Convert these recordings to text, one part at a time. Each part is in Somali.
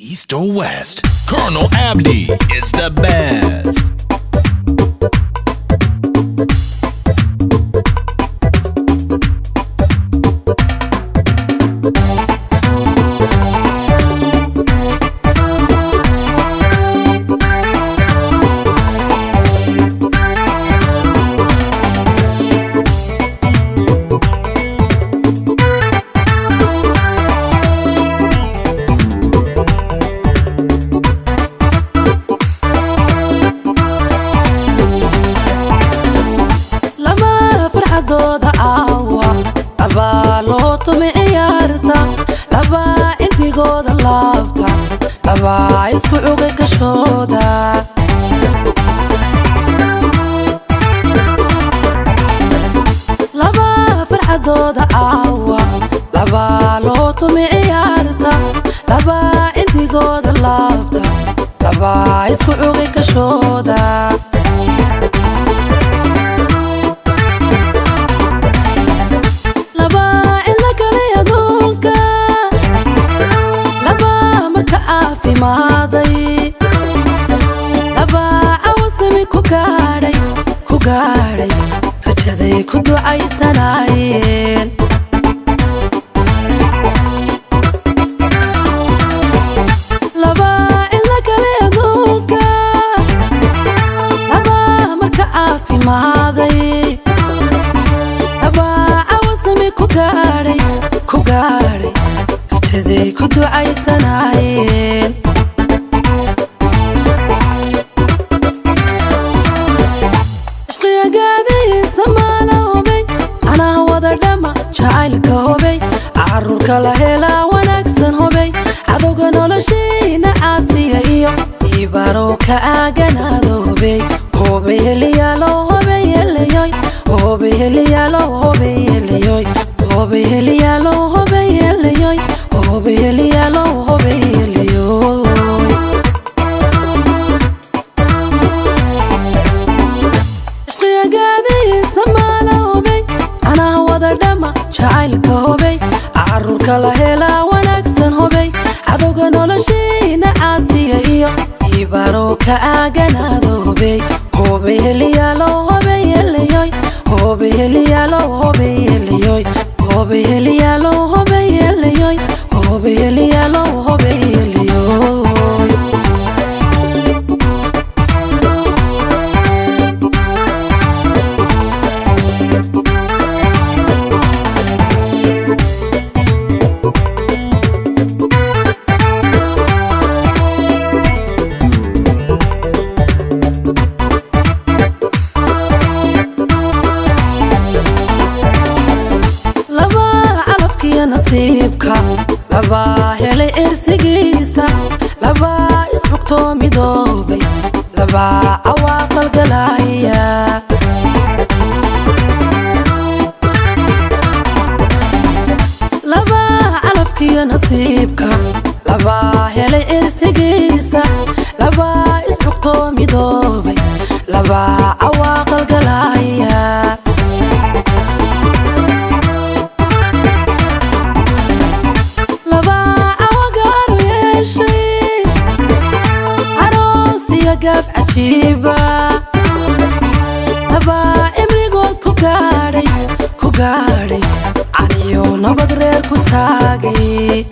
East or West, Colonel Abdi is the best. Farxadooda caawa labaa loo tumi ciyaarta, labaa cindigooda laabta, labaa isku cugay gashooda. Labaa farxadooda caawa labaa loo tumi ciyaarta, labaa cindigooda laabta, labaa isku cugay gashooda. Labaa cilo galay aduunka, labaa marka caafimaaday, labaa cawasami ku gaadhay, ku gaadhay rajaday ku ducaysanaayeen. Labaa cilo galay aduunka, labaa marka caafimaaday, labaa cawasami ku gaadhay, ku gaadhay rajaday ku ducaysanaayeen. Ishqiyagaadiisa maala hubay, anaa wada dhama jacaylka hubay, caruurka la helaa wanaagsan hubay, cadowga noloshiina caasiya iyo ibarow ka aaganaada hubay, hubay heliyaalo hubay helayoy, hubay heliyaalo hubay helayoy, hubay heliyaalo hubay helayoy, hubay heliyaalo hubay helayoy. Ishqiyagaadiisa maala hubay, anaa wada dhama jacaylka hubay, caruurka la helaa wanaagsan hubay, cadowga noloshiina caasiya iyo ibarow ka aaganaada hubay, hubay heliyaalo hubay helayoy, hubay heliyaalo hubay helayoy, hubay heliyaalo hubay helayoy, hubay heliyaalo hubay helayoy. Labaa calafkiyo nasiibka, labaa helay cirsigiisa, labaa isxugtoo midoobay, labaa cawaaqalgalaya. Labaa calafkiyo nasiibka, labaa helay cirsigiisa, labaa isxugtoo midoobay, labaa cawaaqalgalaya. Labaa cawagaaru yeeshay aroos iyo gaaf cajiiba, labaa cimrigood ku gaadhay, ku gaadhay caniyo nabad reer ku taagay.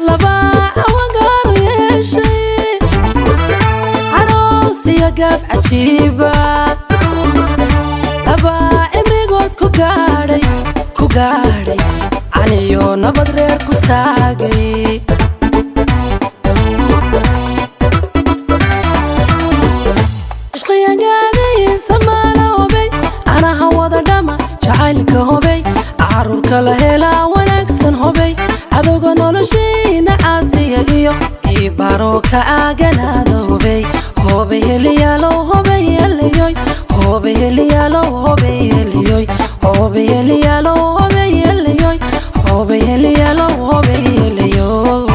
Labaa cawagaaru yeeshay aroos iyo gaaf cajiiba, labaa cimrigood ku gaadhay, ku gaadhay caniyo nabad reer ku taagay. Ishqiyagaadiisa maala hubay, anaha wada dhama jacaylka hubay, caruurka la helaa wanaagsan hubay, cadowga noloshiina caasiya iyo ibarow ka aaganaada hubay, hubay heliyaalo hubay helayoy, hubay heliyaalo hubay helayoy, hubay heliyaalo hubay helayoy, hubay heliyaalo hubay helayoy.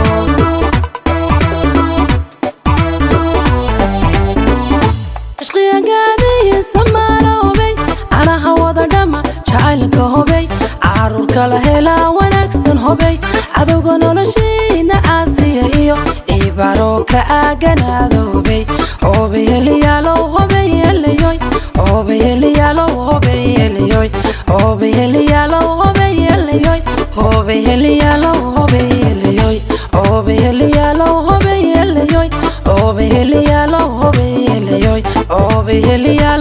Ishqiyagaadiisa maala hubay, anaha wada dhama jacaylka hubay, caruurka Kala helaa wanaagsan hobey, cadowga noloshiina caasiya iyo cibaaro ka caaganaada hobey. Hobeyeliyaalow hobeyeliyoy, hobeyeliyaalow hobeyeliyoy, hobeyeliyaalow hobeyeliyoy, hobeyeliyaalow hobeyeliyoy, hobeyeliyaalow hobeyeliyoy, hobeyeliyaalow hobeyeliyoy, hobeyeliyaalow.